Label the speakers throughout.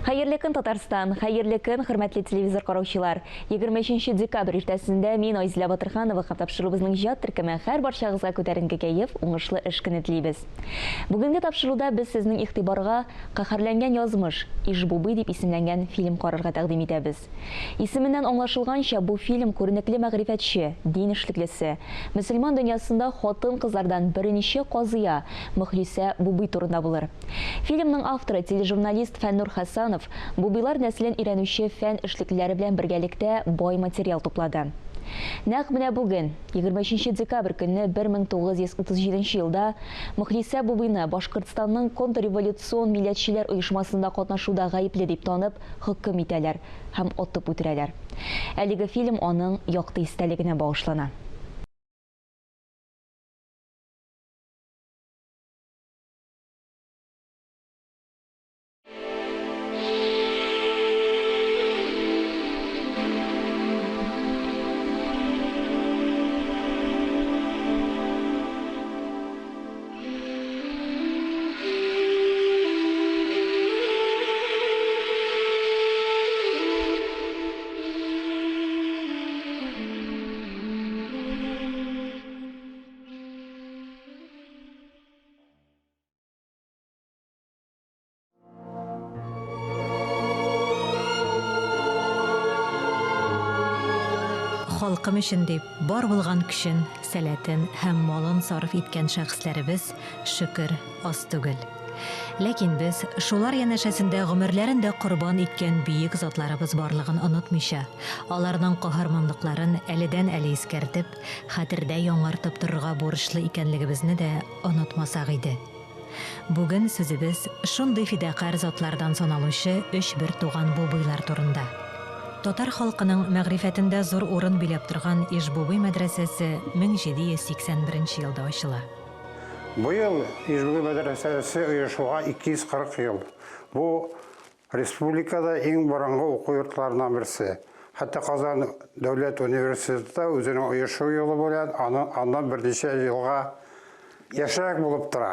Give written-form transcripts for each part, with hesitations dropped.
Speaker 1: Хәерле көн, Татарстан! Хәерле көн, хөрмәтле телевизор караучылар! 23 декабрь иртәсендә мин, Айзилә Батырханова һәм тапшыруыбызның иҗат төркеме һәр барчагызга күтәренке кәеф, уңышлы эш көне телибез. Бүгенге тапшыруда без сезнең игътибарга Каһәрләнгән язмыш, Иж-Бубый дип исемләнгән фильм карарга тәкъдим итәбез. Исеменнән аңлашылганча, бу фильм күренекле мәгърифәтче, дин эшлеклесе, мөселман дөньясында хатын-кызлардан беренче казыя Мөхлисә Бубый турында булыр. Фильмның авторы, тележурналист Фәннур Хәсәнов Бубыйлар нәселен өйрәнүче фән эшлеклеләре белән бергәлектә бай материал туплады. Нәкъ менә бүген, 23 декабрь көнне 1937 елда Мөхлисә Бубыйны Башкортстанның контрреволюцион милләтчеләр оешмасында катнашуда гаепле дип танып, хөкем итәләр һәм атып үтерәләр. Әлеге фильм аның якты истәлегенә багышлана.
Speaker 2: Халкым өчен дип, бар булган көчен, сәләтен һәм малын сарыф иткән шәхесләребез, шөкер, аз түгел. Ләкин без, шулар янәшәсендә гомерләрен дә корбан иткән бөек затларыбыз барлыгын онытмыйча, аларның каһарманлыкларын әледән-әле искәртеп, хәтердә яңартып торырга бурычлы икәнлегебезне дә онытмасак иде. Бүген сүзебез шундый фидакарь затлардан саналучы өч бертуган Бубыйлар турында. Татар халкының мәгърифәтендә зур урын биләп торган Иж-Бубый мәдрәсәсе 1781 елда ачыла.
Speaker 3: Быел Иж-Бубый мәдрәсәсе оешуга 240 ел. Бу республикада иң борынгы уку йортларыннан берсе. Хәтта Казан дәүләт университеты да үзенең оешу юлы белән аны аннан берничә елга яшьрәк булып тора.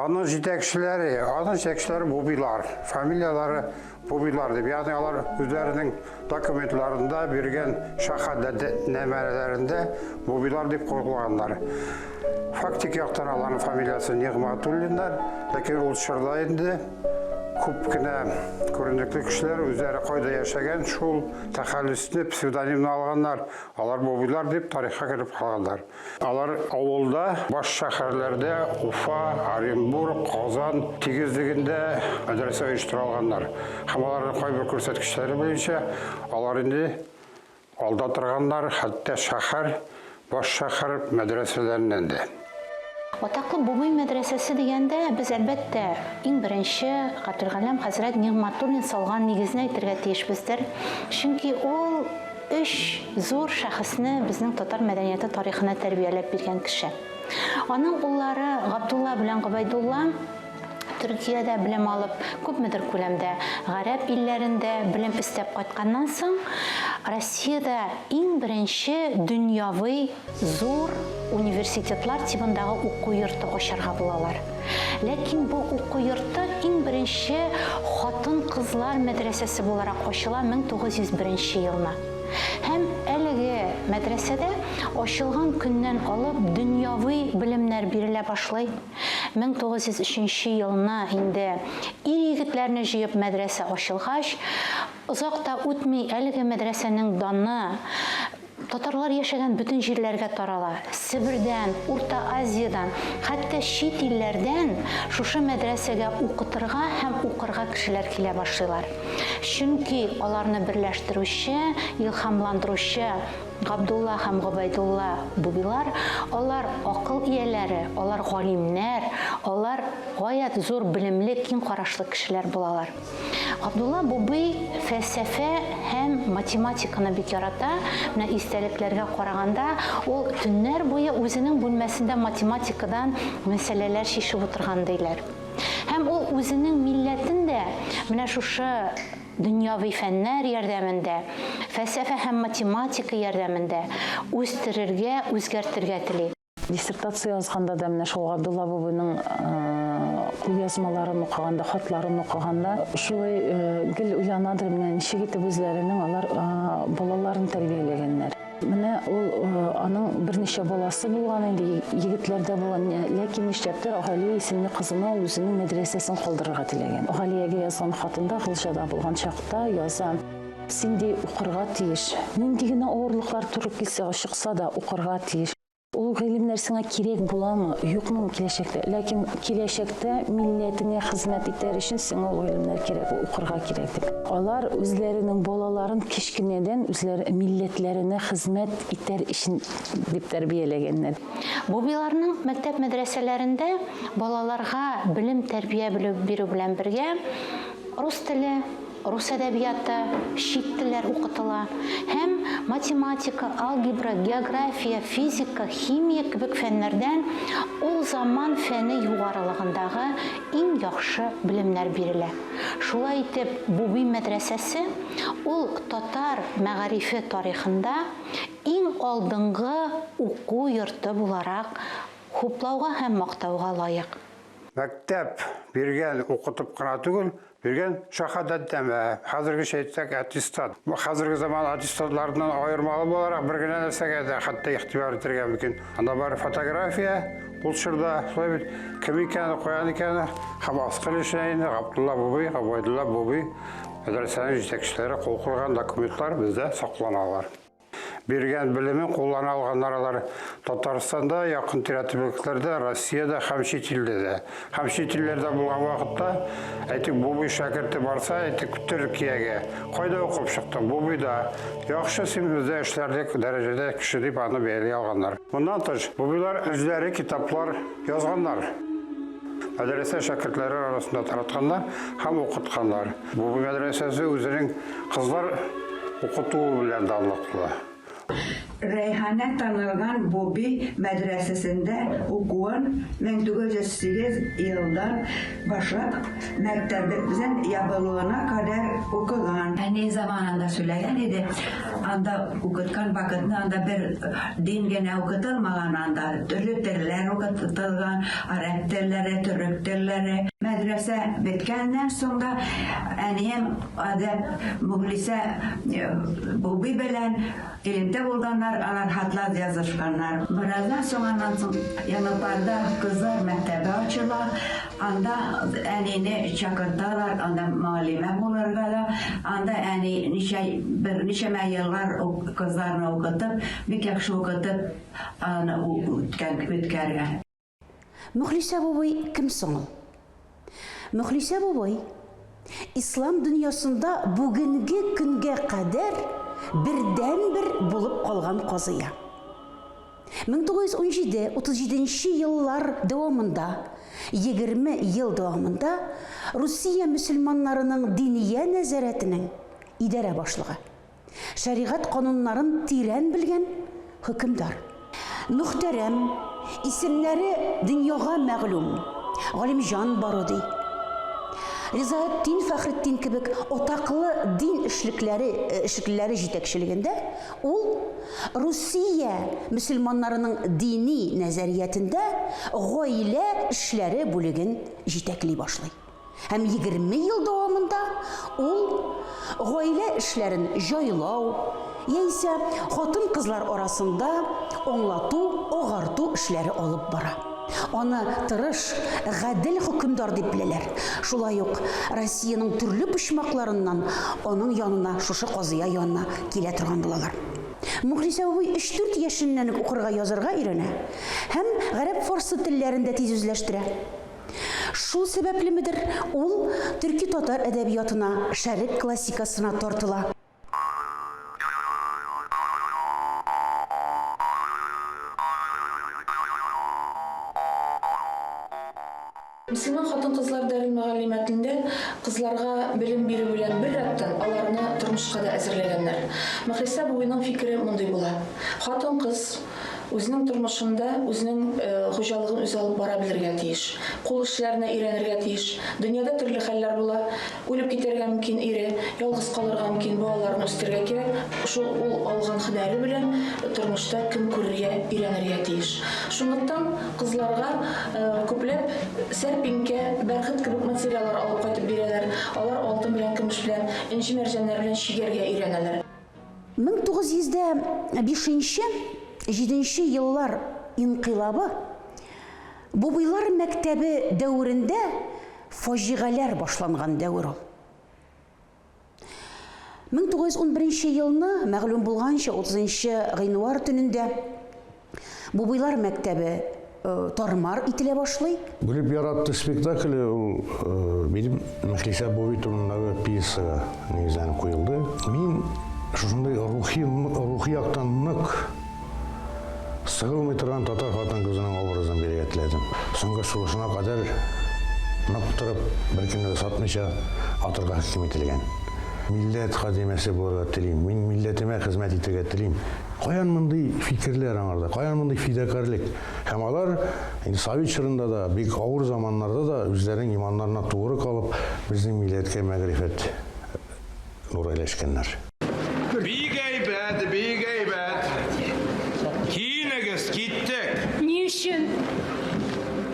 Speaker 3: Аның җитәкчеләре, аның җитәкчеләре Бубилар, фамилияләре Бубилар дип, ягъни алар үзләренең документларында биргән шәһадәтнамәләрендә Бубилар дип куелганнар. Фактик яктан аларның фамилиясе Нигъмәтуллиннар, ләкин ул чорда инде күп кенә күренекле кешеләр үзләре кайда яшәгән, шул тәхәллүсне, псевдонимны алганнар. Алар Бубилар дип тарихка кереп калганнар. Алар авылда, баш шәһәрләрдә, Уфа, Оренбург, Казан тигезлегендә мәдрәсә оештыра алганнар. Һәм аларның кайбер күрсәткечләре буенча алар инде алда торганнар, хәтта шәһәр, баш шәһәр мәдрәсәләреннән дә.
Speaker 4: Атаклы Бубый мәдрәсәсе дигәндә, без, әлбәттә, иң беренче Габделгалләм хәзрәт Нигъмәтуллин салган нигезне әйтергә тиешбездер. Чөнки ул өч зур шәхесне безнең татар мәдәнияте тарихына тәрбияләп биргән кеше. Аның уллары Габдулла белән Гобәйдулла Төркиядә белем алып, күпмедер күләмдә гарәп илләрендә белем эстәп кайтканнан соң, Россиядә иң беренче дөньяви зур университетлар тибындагы уку йорты ачарга булалар. Ләкин бу уку йорты иң беренче хатын-кызлар мәдрәсәсе буларак ачыла 1901 елны. Һәм әлеге мәдрәсәдә ачылган көннән алып дөньяви белемнәр бирелә башлый. 1903 елны инде ир-егетләрне җыеп мәдрәсә ачылгач, озак та үтми әлеге мәдрәсәнең даны татарлар яшәгән бөтен җирләргә тарала. Себердән, Урта Азиядән, хәтта чит илләрдән шушы мәдрәсәгә укытырга һәм укырга кешеләр килә башлыйлар. Чөнки аларны берләштерүче, илһамландыручы Габдулла һәм Гобәйдулла Бубилар, алар акыл ияләре, алар галимнәр, алар гаять зур белемле, киң карашлы кешеләр булалар. Габдулла Бубый фәлсәфә һәм математиканы бик ярата. Менә истәлекләргә караганда, ул төннәр буе үзенең бүлмәсендә математикадан мәсьәләләр чишеп утырган, диләр. Һәм ул үзенең милләтен дә менә шушы Дөньяви фәннәр ярдәмендә, фәлсәфә һәм математика ярдәмендә үстерергә, үзгәртергә тели.
Speaker 5: Диссертация язганда да менә шул Габдулла бабайның кулъязмаларын укыганда, хатларын укыганда шулай гел уйланадыр, менә ничек итеп үзләренең алар балаларын тәрбияләгәннәр. Менә ул аның берничә баласы булган инде, егетләр дә булган, ләкин нишләптер Галия исемле кызына ул үзенең мәдрәсәсен калдырырга теләгән. Галиягә язган хатында Голҗада булган чакта яза, Син, ди, укырга тиеш. Нинди генә авырлыклар туры килсә, чыкса да, укырга тиеш. Ул гыйлемнәр сиңа кирәк буламы, юкмы киләчәктә, ләкин киләчәктә милләтеңә хезмәт итәр өчен сиңа ул гыйлемнәр кирәк, укырга кирәк дип. Алар үзләренең балаларын кечкенәдән үзләре милләтләренә хезмәт итәр өчен дип тәрбияләгәннәр.
Speaker 4: Бубиларның мәктәп-мәдрәсәләрендә балаларга белем-тәрбия бирү белән бергә рус теле, Рус әдәбияты, чит телләр укытыла һәм математика, алгебра, география, физика, химия кебек фәннәрдән ул заман фәне югарылыгындагы иң яхшы белемнәр бирелә. Шулай итеп, Буби мәдрәсәсе ул татар мәгарифе тарихында иң алдынгы уку йорты буларак хуплауга һәм мактауга лаек.
Speaker 3: Мәктәп биргән укытып кына түгел, биргән шаһадәтнамә, хәзергечә әйтсәк, аттестат. Хәзерге заман аттестатларыннан аермалы буларак бер генә нәрсәгә дә хәтта игътибар итәргә мөмкин. Анда бар фотография, ул чорда, шулай бит, кем икәне, каян икәне һәм аскы өлешенә инде Габдулла Бубый, Габайдулла Бубый мәдрәсәнең җитәкчеләре кул куйган документлар бездә сакланалар. Биргән белемен куллана алганнар алар Татарстанда, якын-тирә төбәкләрдә, Россиядә һәм чит илдә дә. Һәм чит илләрдә булган вакытта, әйтик, Бубый шәкерте барса, әйтик, Төркиягә, кайда укып чыктың? Бубыйда. Яхшы, син бездә эшләрлек дәрәҗәдә кеше дип аны бәяли алганнар. Моннан тыш, Бубыйлар үзләре китаплар язганнар. Мәдрәсә шәкертләре арасында таратканнар һәм укытканнар. Бубый мәдрәсәсе үзенең кызлар укытуы белән данлыклы.
Speaker 6: Рәйханә танылган Буби мәдрәсәсендә укуын 1908 елдан башлап мәктәбебезнең ябылуына кадәр укыган. Әни заманында сөйләгән иде, анда укыткан вакытны анда бер дин генә укытылмаган, анда төрле телләр укытылган, гарәп телләре, төрек телләре. Мәдрәсә беткәннән соң да әнием Адәп Мөхлисә Буби белән элемтә булганнар, алар хатлар язышканнар. Бераздан соң аннан соң Яңапарда кызлар мәктәбе ачыла. Анда әнине чакырталар, анда мөгаллимә булырга да. Анда әни ничә, берничәмә еллар кызларны укытып, бик яхшы укытып, аны үткән, үткәргән.
Speaker 7: Мөхлисә бабай кем соң ул? Мөхлисә бабай, ислам дөньясында бүгенге көнгә кадәр бердәнбер булып калган казыя. 1917-37 нче еллар дәвамында, 20 ел дәвамында Русия мөселманнарының Диния нәзарәтенең идарә башлыгы. Шәригать кануннарын тирән белгән хөкемдар. Мөхтәрәм, исемнәре дөньяга мәгълүм, Галимҗан Баруди, Ризаэтдин Фәхретдин кебек атаклы дин эшлекләре эшлеклеләре җитәкчелегендә ул Русия мөселманнарының дини нәзариятендә гаилә эшләре бүлеген җитәкли башлый. Һәм 20 ел дәвамында ул гаилә эшләрен җайлау, яисә хатын-кызлар арасында аңлату, агарту эшләре алып бара. Аны тырыш, гадел хөкемдар дип беләләр. Шулай ук Россиянең төрле почмакларыннан аның янына, шушы казыя янына килә торган булалар. Мөхлисә абый өч-дүрт яшеннән үк укырга-язарга өйрәнә һәм гарәп-фарсы телләрен дә тиз үзләштерә. Шул сәбәплемедер, ул төрки-татар әдәбиятына, шәрык классикасына тартыла.
Speaker 8: Мөселман хатын-кызлар дарелмөгаллимәтендә кызларга белем бирү белән беррәттән, аларны тормышка да әзерләгәннәр. Мөхлисә Бубыйның фикере мондый була, Хатын-кыз. Үзенең тормышында үзенең хуҗалыгын үзе алып бара белергә тиеш. Кул эшләренә өйрәнергә тиеш. Дөньяда төрле хәлләр була. Үлеп китәргә мөмкин ире, ялгыз калырга мөмкин, балаларын үстерергә кирәк. Шул ул алган һөнәре белән тормышта көн күрергә өйрәнергә тиеш. Шунлыктан кызларга күпләп сәрпинкә, бәрхет кебек материаллар алып кайтып бирәләр. Алар алтын белән, көмеш белән, энҗе-мәрҗәннәр белән чигәргә өйрәнәләр.
Speaker 7: 1905 нче, җиденче еллар инкыйлабы, Бубыйлар мәктәбе дәверендә фаҗигаләр башланган дәвер ул. 1911 нче елны, мәгълүм булганча, 30 нчы гыйнвар төнендә Бубыйлар мәктәбе тар-мар ителә башлый.
Speaker 9: Бүлеп яратты спектакле ул минем Мөхлисә Буби турындагы пьесага нигезләнеп куелды. Мин шушындый рухи, рухи яктан нык, сыгылмый торган татар хатын-кызының образын бирергә теләдем. Соңгы сулышына кадәр нык торып, беркемне дә сатмыйча атырга хөкем ителгән. Милләт хадимәсе булырга телим, мин милләтемә хезмәт итәргә телим. Каян мондый фикерләр аңарда, каян мондый фидакарьлек? Һәм алар инде совет чорында да, бик авыр заманнарда да үзләренең иманнарына тугры калып, безнең милләткә мәгърифәт нуры өләшкәннәр.
Speaker 10: Бик әйбәт, бик әйбәт. Киенегез, киттек.
Speaker 11: Ни өчен?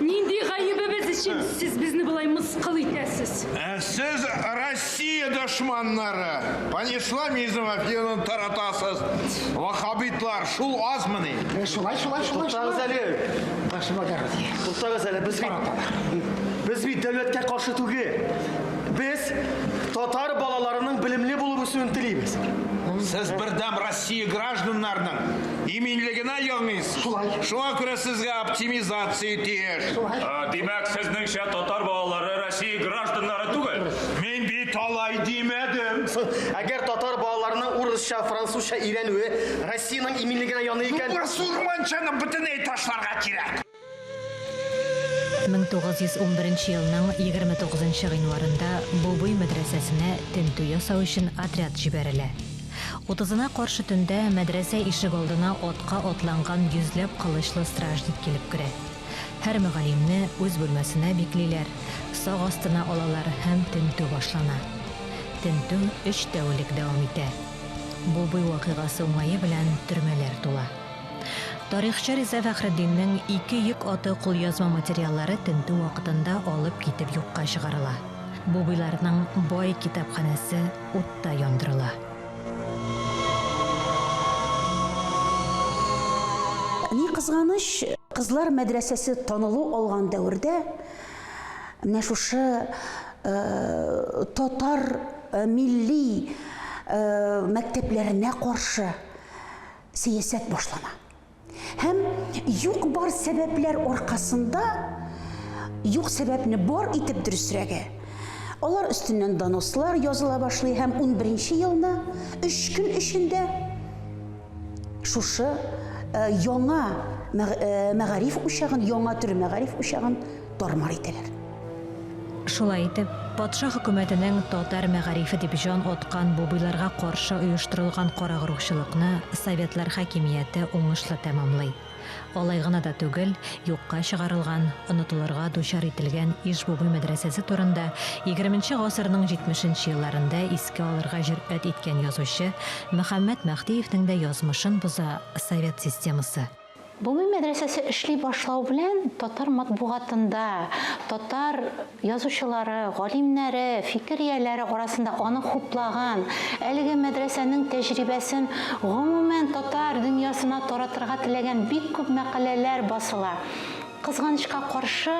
Speaker 11: Нинди гаебебез өчен сез безне болай мыскыл итәсез?
Speaker 10: Ә сез Россия дошманнары, панисламизм афиянын таратасыз, ваххабитлар, шул азмыни?
Speaker 12: Шулай, шулай, шулай.
Speaker 13: Туктагыз әле.
Speaker 12: Ваше благородие.
Speaker 13: Туктагыз әле, без бит без бит дәүләткә каршы түгел. Без татар балаларының белемле булып үсүен телибез.
Speaker 10: Сез бердәм Россия гражданнарының иминлегенә яныйсыз.
Speaker 12: Шулай.
Speaker 10: Шуңа күрә сезгә оптимизация тиеш.
Speaker 12: Шулай.
Speaker 14: Димәк, сезнеңчә татар балалары Россия гражданнары түгел?
Speaker 10: Мин бит алай димәдем.
Speaker 13: Әгәр татар балаларының урысча, французча өйрәнүе Россиянең иминлегенә яный икән.
Speaker 10: Ну, басурманчаны бөтенләй ташларга кирәк.
Speaker 2: 1911 елның 29 гыйнварында Бубый мәдрәсәсенә тентү ясау өчен отряд җибәрелә. Утызына каршы төндә мәдрәсә ишегалдына атка атланган йөзләп кылычлы стражник килеп керә. Һәр мөгаллимне үз бүлмәсенә биклиләр, сак астына алалар һәм тентү башлана. Тентү өч тәүлек дәвам итә. Бубый вакыйгасы уңае белән төрмәләр тула. Тарихчы Риза Фәхретдиннең ике йөк аты кулъязма материаллары тентү вакытында алып китеп юкка чыгарыла. Бубыйларның бай китапханәсе утта яндырыла.
Speaker 7: Ни кызганыч, кызлар мәдрәсәсе танылу алган дәвердә менә шушы татар милли мәктәпләренә каршы сәясәт башлана. Һәм юк-бар сәбәпләр аркасында, юк сәбәпне бар итеп дөресрәге, алар өстеннән донослар языла башлый һәм унберенче елны өч көн эчендә шушы яңа мәгариф учагын, яңа төр мәгариф учагын тар-мар итәләр.
Speaker 2: Шулай итеп, патша хөкүмәтенең татар мәгарифе дип җан аткан бубыйларга каршы оештырылган карагруһчылыкны советлар хакимияте уңышлы тәмамлый. Алай гына да түгел, юкка чыгарылган, онытылырга дучар ителгән Иж-Бубый мәдрәсәсе турында егерменче гасырның җитмешенче елларында искә алырга җөрьәт иткән язучы Мөхәммәт Мәһдиевнең дә язмышын боза совет системасы.
Speaker 4: Бубый мәдрәсәсе эшли башлау белән татар матбугатында, татар язучылары, галимнәре, фикер ияләре арасында аны хуплаган, әлеге мәдрәсәнең тәҗрибәсен гомумән татар дөньясына таратырга теләгән бик күп мәкаләләр басыла. Кызганычка каршы,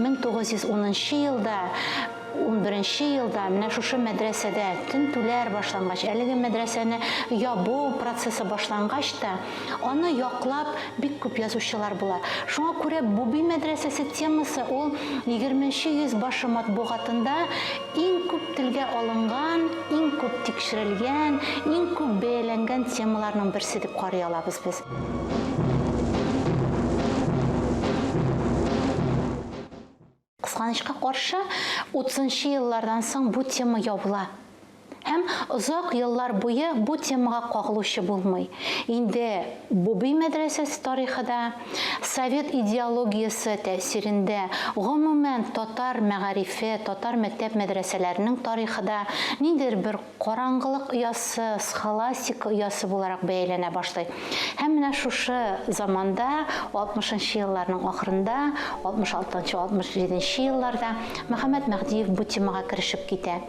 Speaker 4: 1910 нчы елда, унберенче елда менә шушы мәдрәсәдә тентүләр башлангач, әлеге мәдрәсәне ябу процессы башлангач та, аны яклап бик күп язучылар була. Шуңа күрә Буби мәдрәсәсе темасы ул егерменче йөз башы матбугатында иң күп телгә алынган, иң күп тикшерелгән, иң күп бәяләнгән темаларның берсе дип карый алабыз без. Кызганычка каршы, утызынчы еллардан соң бу тема ябыла. Һәм озак еллар буе бу темага кагылучы булмый. Инде Бубый мәдрәсәсе тарихы да, совет идеологиясе тәэсирендә гомумән татар мәгарифе, татар мәктәп-мәдрәсәләренең тарихы да ниндидер бер караңгылык оясы, схоластика оясы буларак бәяләнә башлый. Һәм менә шушы заманда, 60 нчы елларның ахырында, 66 нчы, 67 нче елларда Мөхәммәт Мәһдиев бу темага керешеп китә.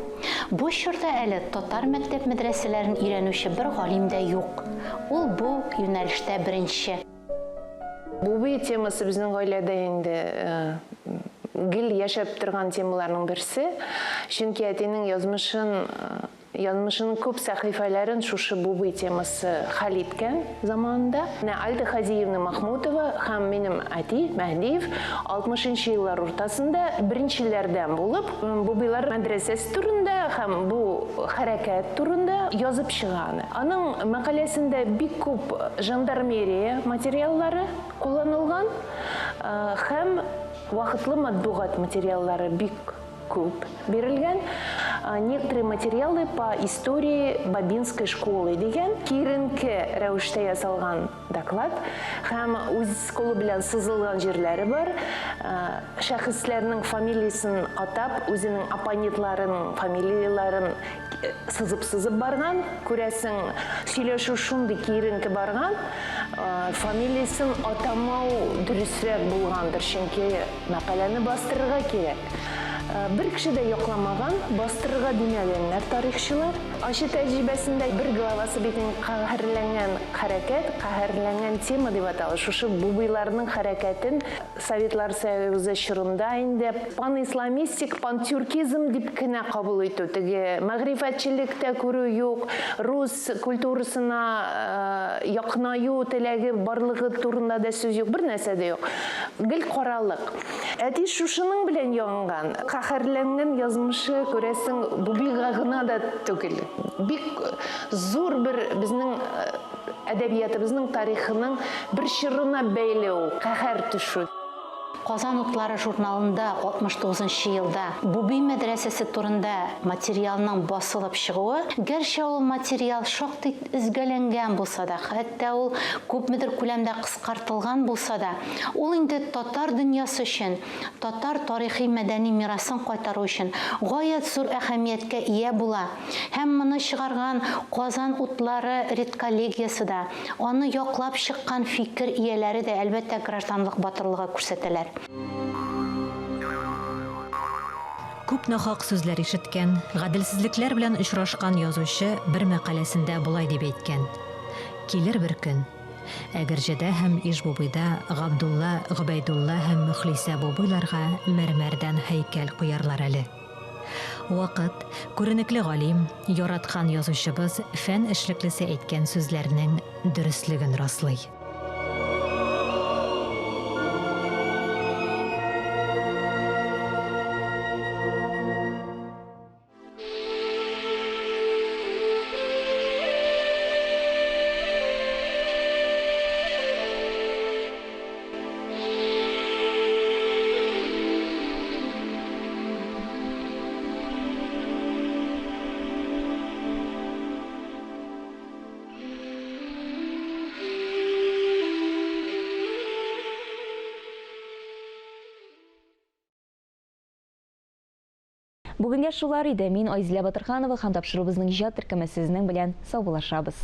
Speaker 4: Бу чорда әле татар мәктәп-мәдрәсәләрен өйрәнүче бер галим дә юк. Ул бу юнәлештә беренче.
Speaker 15: Бубый темасы безнең гаиләдә инде гел яшәп торган темаларның берсе. Чөнки әтинең язмышын, язмышының күп сәхифәләрен шушы Бубый темасы хәл иткән заманында. Менә Альда Хазиевна Махмутова һәм минем әти Мәһдиев 60 нчы еллар уртасында беренчеләрдән булып Бубыйлар мәдрәсәсе турында һәм бу хәрәкәт турында язып чыга аны. Аның мәкаләсендә бик күп жандармерия материаллары кулланылган һәм вакытлы матбугат материаллары бик күп бирелгән. Некоторые материалы по истории Бабинской школы дигән киеренке рәвештә ясалган доклад һәм үз кулы белән сызылган җирләре бар. Шәхесләрнең фамилиясен атап, үзенең оппонентларының фамилияләрен сызып-сызып барган, күрәсең, сөйләшү шундый киеренке барган, фамилиясен атамау дөресрәк булгандыр, чөнки мәкаләне бастырырга кирәк. Бер кеше дә якламаган, бастырырга димәгәннәр тарихчылар. Ачы тәҗрибәсендә бер главасы бит инде каһәрләнгән хәрәкәт, каһәрләнгән тема дип атала, шушы бубыйларның хәрәкәтен Советлар Союзы чорында инде панисламистик, пантюркизм дип кенә кабул итү, теге мәгърифәтчелек тә күрү юк, рус культурасына якынаю теләге барлыгы турында да сүз юк, бер нәрсә дә юк. Гел каралык. Әти шушының белән янган, каһәрләнгән язмышы, күрәсең, Бубига гына да түгел. Бик зур бер безнең Әдәбиятыбызның тарихының бер чорына бәйле ул каһәр төшү.
Speaker 4: Казан утлары журналында 69 нчы елда Буби мәдрәсәсе турында материалның басылып чыгуы, гәрчә ул материал шактый өзгәләнгән булса да, хәтта ул күпмедер күләмдә кыскартылган булса да, ул инде татар дөньясы өчен, татар тарихи-мәдәни мирасын кайтару өчен гаять зур әһәмияткә ия була. Һәм моны чыгарган Казан утлары редколлегиясе дә, аны яклап чыккан фикер ияләре дә, әлбәттә, гражданлык батырлыгы күрсәтәләр.
Speaker 2: Күп нахак сүзләр ишеткән, гаделсезлекләр белән очрашкан язучы бер мәкаләсендә болай дип әйткән, Килер бер көн, Әгерҗедә һәм Иж-Бубыйда Габдулла, Гобәйдулла һәм Мөхлисә Бубыйларга мәрмәрдән һәйкәл куярлар әле. Вакыт, күренекле галим, яраткан язучыбыз, фән эшлеклесе әйткән сүзләрнең дөреслеген раслый.
Speaker 1: Бүгенгә шулар иде. Мин Айзилә Батырханова һәм тапшыруыбызның иҗат төркеме сезнең белән саубуллашабыз.